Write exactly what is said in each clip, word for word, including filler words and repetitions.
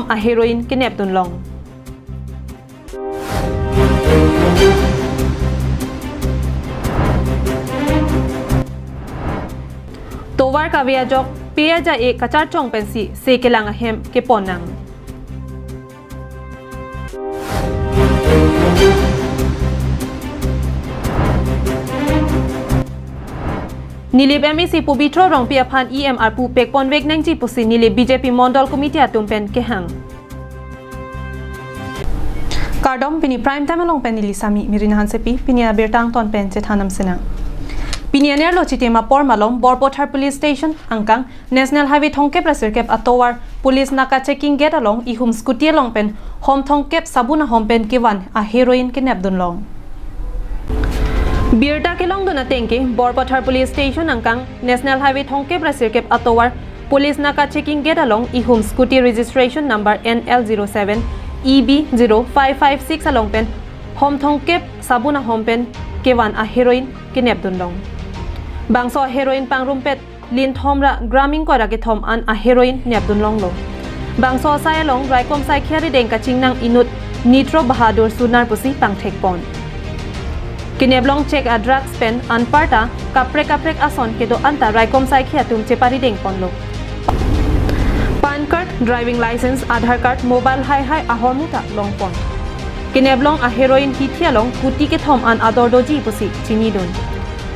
a heroin kenepdun long. Tovar kave ajok pe aja-e kacharchong pensi se kelang ahem kepon nang. Nilip M A C Pobitro Rongpi aphan E M arpu pekponvek nangji pusi Nilip B J P Mondol Committee atum pen kehang. Kardom, pini Prime Time along pen neli Sami Mirina Hansepi, pini abirta angton pen chethan nangsinang. Pini anerlo chitim apor malom Borpathar Police Station angkang National Highway thomkep ra sirkep atovar Police Naka Checking Gate along ihum scooty along pen hom thomkep sabun ahom pen kevan a heroin kenepdun long. Birta kelongdun ateng ke Borpathar Police Station angkang National Highway thomkep ra sirkep atovar Police Naka Checking Gate along ihum scooty registration number N L zero seven E B zero five five six along pen hom thomkep sabun ahom pen kevan a heroin kenepdun long. Bangso heroin pangrumpet lin thom ra gram ingkoi ra kethom an a heroin nepdun longlo. Bangso asai along raikom saikhi arideng kachingnang inut Nitro Bahadur Sunar pusi pangthekpon. Keneplong check a drugs pen anparta kaprek kaprek ason kedo anta raikom saikhi atum cheparidengponlo. Pan card, driving license, Aadhaar card, mobile haihai ahormu ta longpon. Keneplong a heroin hithi along kuti kethom an ador doji pusi chinidun.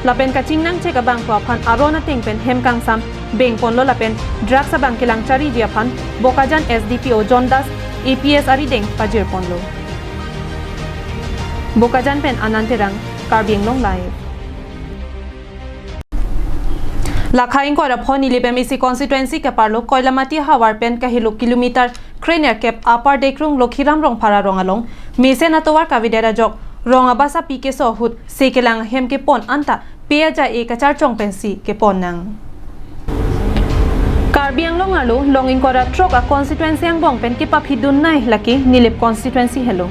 Lapen kachingnang check abangphu aphan aron ateng pen hem kangsam bengponlo lapen drugs abang kelang chariji aphan Bokajan S D P O John Das A P S arideng pajirponlo. Bokajan pen Anand Terang, Karbi Anglong Live. Lakha ingkoi ra pho Nilip M A C constituency keparlo Koilamati havar pen kahelo kilometer krenerkep Upper Dekrung Lokhiram Rongphar arong along mesen atovar kavedet ajok rong abasapi keso ahut se kelang ahem kepon anta pe aja-e kacharchong pensi kepon nang. Karbi Anglong arlo long ingkoi ra throk a constituency angbong pen kepaphidun nai lake Nilip constituency helo.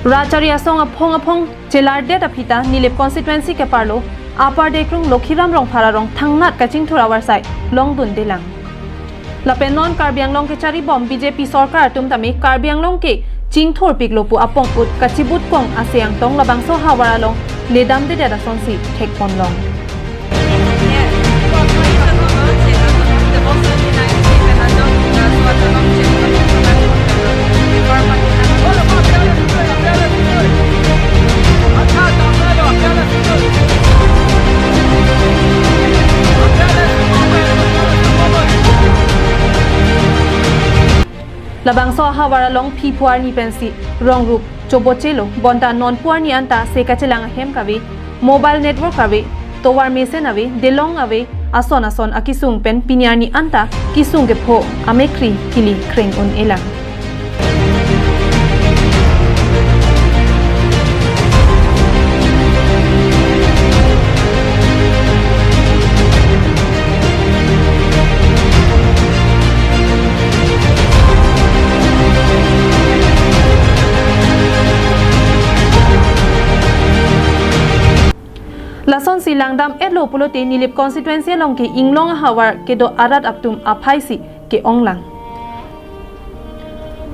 Rat chari asong aphong aphong chelardet aphi ta Nilip constituency keparlo Upper Dekrung Lokhiram Rongphar arong thangnat kachingthur avarsai longdundelang. Lapen non Karbi Anglong kecharibom B J P sorkar atum tame Karbi Anglong ke chingthurpiklo pu apong ut kachibutkong ase angtong labangso havar along ledamdedet asonsi thekponlong. Labangso ahavar along phiphu arni pensi rong rup chobochelo, bonta nonpu arni anta se kachelang ahem kave, mobile network kave, tovar mesen ave, delong ave, ason ason akisung pen pini arni anta kisung kepho amekhri kili kreng un-elang. Lasonsi langdam-etlo pulote Nilip constituency along ke inglong ahavar kedo arat atum aphaisi ke-onglang.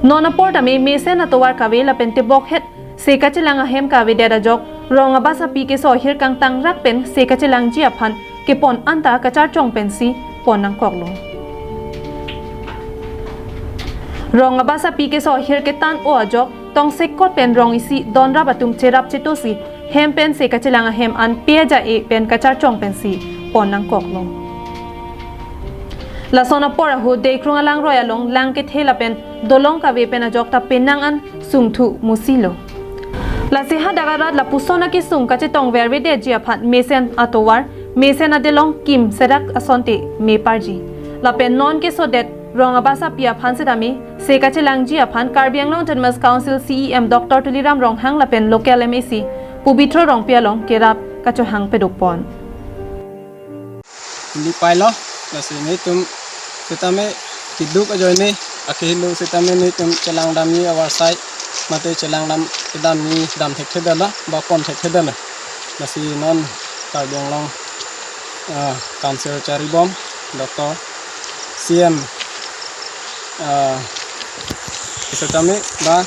Non apor tame mesen atovar kave lapen tebokhet se kachelang ahem kavedet ajok rong abasapi keso ahir kangtangrak pen se kachelangji aphan kepon anta kacharchong pensi pon nangkoklo. Rong abasapi keso ahir ketan-o ajok tongsekot pen rong isi donrap atum cherap chetosi hem pen se kachelang ahem an pe aja-e pen kacharchong pensi pon nangkoklo. Lason apor ahut Dekrung alangroi along lang kethe lapen dolong kave pen ajok ta penang an sungthu musilo. Lasi hadak arat lapuson akisung kachetongvervedetji aphan mesen atovar, mesen adelong kim serak asonte meparji. Lapen non kesodet rong abasapi aphan setame se kachelangji aphan Karbi Anglong Autonomous Council C E M Doctor Tuliram Ronghang lapen local M A C Pobitro Rongpi along kerap kachohang pedokpon. Neli pailo, lasi netum setame keduk ajoine akehelo setame netum chelangdamji avarsai mate chelangdam kedamji dam thekthedetlo ba pon thekthedetlo. Lasi non Karbi Anglong, ah, Council charibom Doctor C M, ah, Sitame ba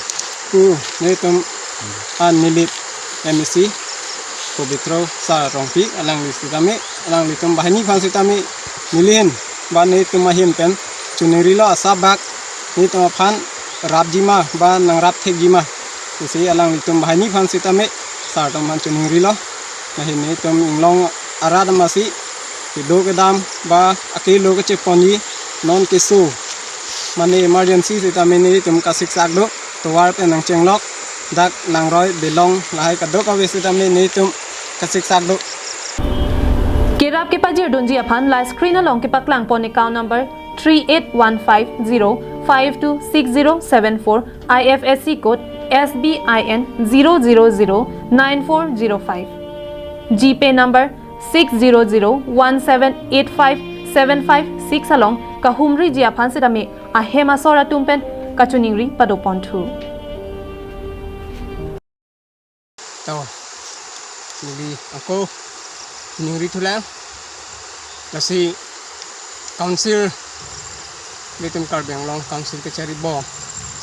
pu netum an Nilip M A C Pobitro Sar Rongpi alangli sitame, alanglitum banghini aphan sitame nelihin ba netum ahin pen choningrilo, asap bak netum aphan rapji ma ba nangrap thekji ma pusi alanglitum banghini aphan sitame sartum aphan choningrilo. Lahin netum inglong arat amatsi kedo kedam ba akehelo kecheponji non keso mane emergency sitame netum kasiksak do, tovar pen nangchenglok, dak nangroi belong lahai kadokave sitame netum kasiksak do. Kerap kepajirdunji aphan la screen along kepaklangpon account number three eight one five zero five two six zero seven four, I F S C code S B I N zero zero zero nine four zero five, GPay number six zero zero one seven eight five seven five six along kahumriji aphan sitame ahem asor atum pen kachoningri padoponthu. To, neli ako ningri thulang. Lasi council, netum Karbi Anglong Council kachari bom,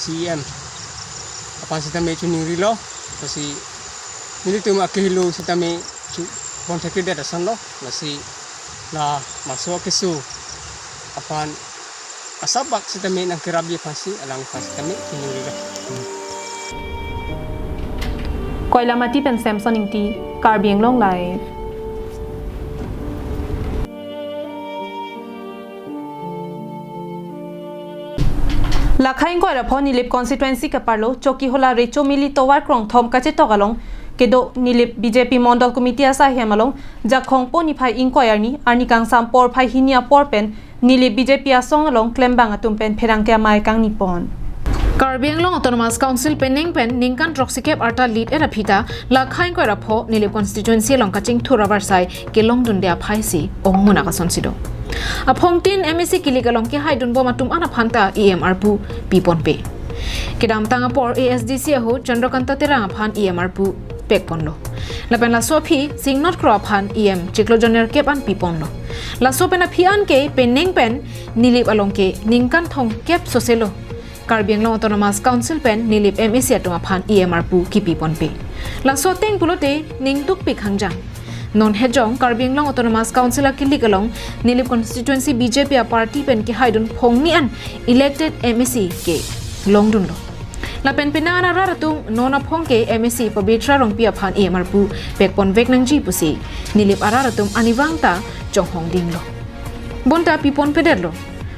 C E M aphan sitame choningrilo. Lasi nelitum akehelo sitame chu bon thekredet ason lo. Lasi la maso keso aphan asap bak sitame nangkerapji aphansi alang aphan sitame choningrilo. Koilamati pen Samson Ingti, Karbi Anglong Live. Lakha ingkoi ra pho Nilip constituency kaparlo Chokihola Rechomili tovar krongthom kachetok along kedo Nilip B J P Mondol Committee asai hem along Jakhong po niphai ingkoi arni, arni kangsam porphai hini apor pen Nilip B J P asong along klembang atum pen pherangke amei kangnipon. Karbi Anglong Autonomous Council penang pen ningkan throksikep arta lit era aphi ta lakha ingkoi ra pho Nilip constituency along kachingthur avarsai kelongdunde aphaisi ongmunak asonsi do. Aphongtin M A C kilik along kehaidunbom atum an aphan ta E M arpu piponpe. Kedamtang apor A S D C ahut Chandrakanta Terang aphan E M arpu pekponlo. Lapen laso aphi Singnot Kro aphan E M chiklo jon nerkep an piponlo. Laso pen aphi an ke penang pen Nilip along ke ningkan thomkep soselo Karbi Anglong Autonomous Council pen Nilip M A C atum aphan E M arpu kipiponpe. Laso ateng pulote ningdukpik hangjang. Non hejong Karbi Anglong Autonomous Council akilik along Nilip constituency B J P aparty pen kehaidun phongni an elected M A C kelongdunlo. Lapen penang an arat atum non aphong ke M A C Pabitra Rongpi aphan E M arpu pekponvek nangji pusi Nilip arat atum anivang ta chonghongdinglo. Bonta piponpedetlo.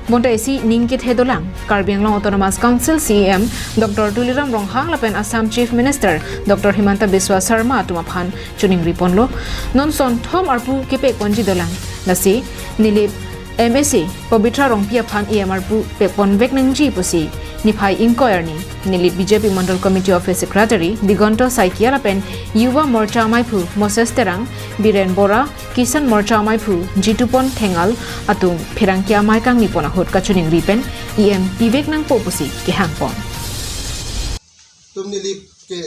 Bonta isi ning kethe dolang. Karbi Anglong Autonomous Council C E M Doctor Tuliram Ronghang lapen Assam Chief Minister Doctor Himanta Biswa Sarma atum aphan choningriponlo. Non sonthom arpu kepekponji dolang. Lasi Nilip M A C Pabitra Rongpi aphan E M arpu pekponvek nangji pusi niphai ingkoi arni Nilip B J P Mandal Committee Office Secretary Digonto Saikia lapen Yuva Morcha amaiphu Moses Terang, Biren Bora, Kisan Morcha amaiphu Jitupon Thengal atum pherangke amei kangnipon ahut kachoningri pen E M pivek nangpo pusi kehangpon. Tum Nilip ke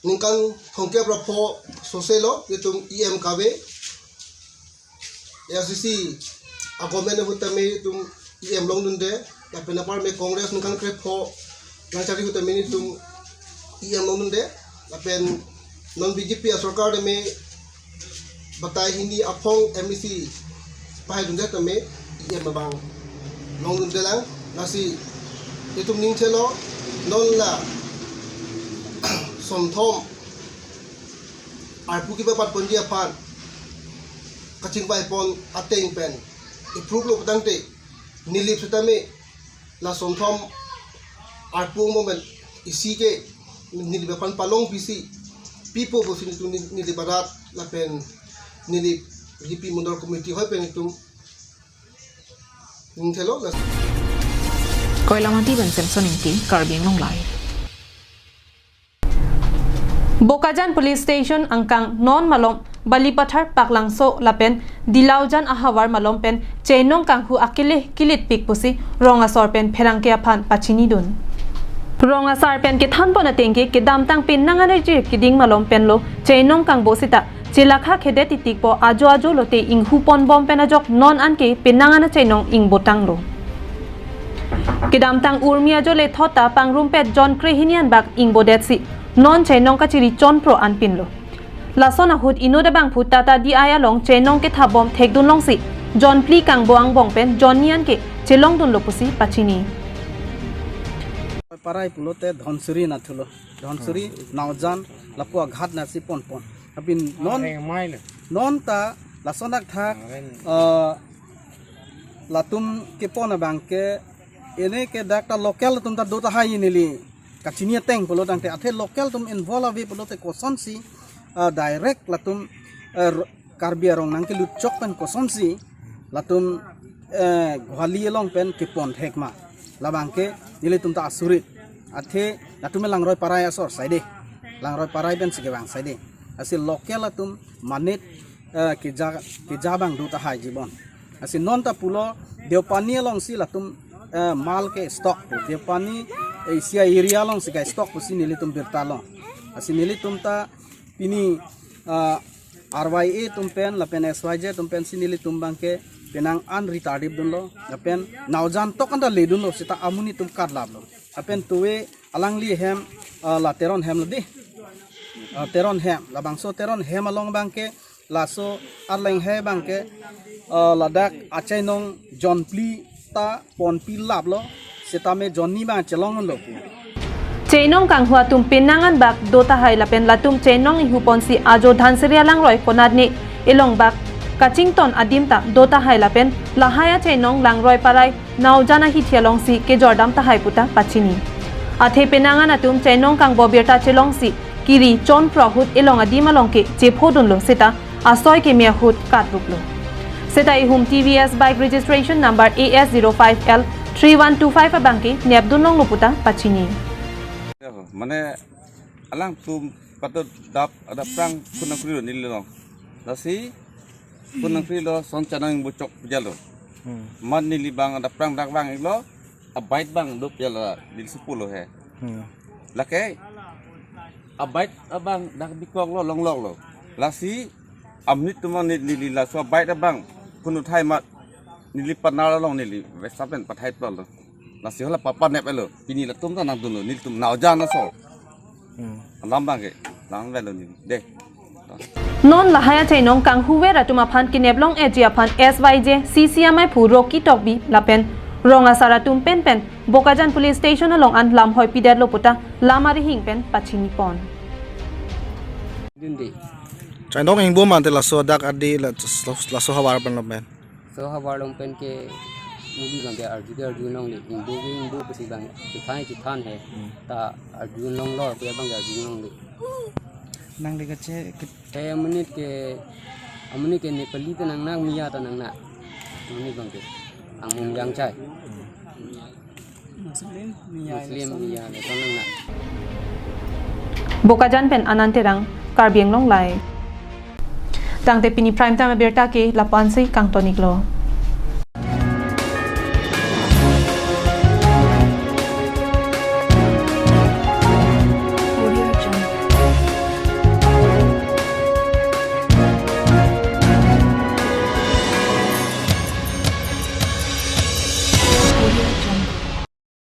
ningkan thomkep ra pho soselo, netum E M kave, A S D C agomen ahut tame netum E M longdunde, lapen apar me Congress ningkan krepho nangchari ahut tame netum E M longdunde, lapen non B J P asorkar tame batai hini aphong M A C pahaidunde tame E M abang longdunde lang. Lasi netum ningthelo non la sonthom arpu kepapatponji aphan kachingvaipon ateng pen approve lo putangte Nilip sitame la sonthom arpu ongmomen isi ke Nilip aphan palong pisi pipo pusi netum Nilip arat lapen Nilip B J P Mandal Committee hoi pen netum ningthelo. Lasi Koilamati pen Samson Ingti, Karbi Anglong Live. Bokajan Police Station angkang non malom Balipathar Paklangso lapen Dilaujan ahavar malom pen chainong kanghu akele kilitpik pusi rong asor pen pherangke aphan pachinidun. Rong asar pen kethanpon ateng ke kedamtang penang an arje keding malom penlo chainong kangbo sita chelakha khedet titikpo, ajo ajo lote inghuponbom pen ajok non an ke penang an achainong ingbotanglo. Kedamtang Urmi ajo lethot ta pangrumpet jon krehini anbak ingbodetsi non chainong kachiri chonpro anpinlo. Lason ahut inut abangphu Tata D I along chainong kethapbom thekdun longsi jon phli kangbo angbong pen jon ni an ke chelongdunlo pusi pachini. Parai pulote Dhansiri nathulo. Dhansiri, Naujan, lapu aghat nasi ponpon. Apin non, non ta lason akthak, eh, latum kepon abang ke, ene ke dak ta local atum ta do tahai neli kachini ateng pulo tangte, athe local atum involve ave pulote kosonsi, eh, direct latum, eh, ro-, Karbi arong nangkelutchok pen kosonsi latum, eh, Guwahati along pen kepon thek ma. Labang ke nelitum ta asurit. Athe latum Langroi Parai asor saide. Langroi Parai pensi kevang saide. Lasi local atum manit, eh, keja, keja abang do tahai jibon. Lasi non ta pulo Deopani alongsi latum, eh, mal ke stock pu. Deopani, eh, isi area alongsi ke stock pusi nelitum birta long. Lasi nelitum ta pini, ah, R Y A atum pen lapen S Y J atum pensi nelitum abang ke penang an ri tardipdunlo, lapen Naujan tok anta ledunlo, seta amonit atum katlaplo. Lapen tuwe alangli hem, ah, la Teron hem lo di. Ah, Teron hem, labangso Teron hem along abang ke, laso arleng he abang ke, ah, ladak achainong jon phli ta ponpi laplo, setame jon ni abang chelonglo pu. Chainong kanghu atum penang anbak do tahai lapen latum chainong ihuponsi ajo Dhansiri alangroi konatne elong bak kachington adim ta do tahai lapen lahai achainong Langroi Parai Naujan ahithi alongsi kejordam tahai puta pachini. Athe penang an atum chainong kangbo birta chelongsi kiri chonpro ahut elong adim along ke chephodunlo seta asoi keme ahut katruplo. Seta ihum T V S bike registration number A S zero five L three one two five abang ke nepdun longlo puta pachini. Mane alangtum patut dap, adapprang phun nangkrilo neli along. Lasi phun nangkrilo, son chainong ingbo chok pejalo. Hmm. Mat neli abang adapprang dak vang-iklo, abike abang do pejalo, neli si pulo he. Hmm. Lake abike abang dak bikoklo, longloklo. Lasi amonit atum abang ne-, neli laso abike abang phun uthai mat neli partner along neli vesa pen pathai plotlo. Lasi hala papa neplo. Pini latum ta nangdunlo, nelitum Naujan asor. Hmm. Alam abang ke, lang velo neli. De. Non lahai achainong kanghuver atum aphan kenep long-eji aphan S Y J C C amaiphu Rocky Tokbi lapen rong asar atum penpen Bokajan Police Station along an lamhoi pidetlo puta lam arihing pen pachinipon. Dindi. Chainong ingbo mante laso dak adi la-, laso havar pen lo pen. So havar along pen ke neli abang ke arju ke arjun longle, ingbo ke ingbo pusi abang chethan chethan he. Hmm. Ta arjun longlo, ke abang ke arjun longle. Nangli kache ke- He amonit ke, amonit ke Nepali ta nangnak, Miya ta nangnak. Amonit abang ke. Angmung Jangchai. Hmm. Muslim, Miya, Muslim, Miya, le tong nangnak. Bokajan pen Anand Terang, Karbi Anglong Live. Tangte pini prime time abirta ke lapu-ansi kangtoniklo.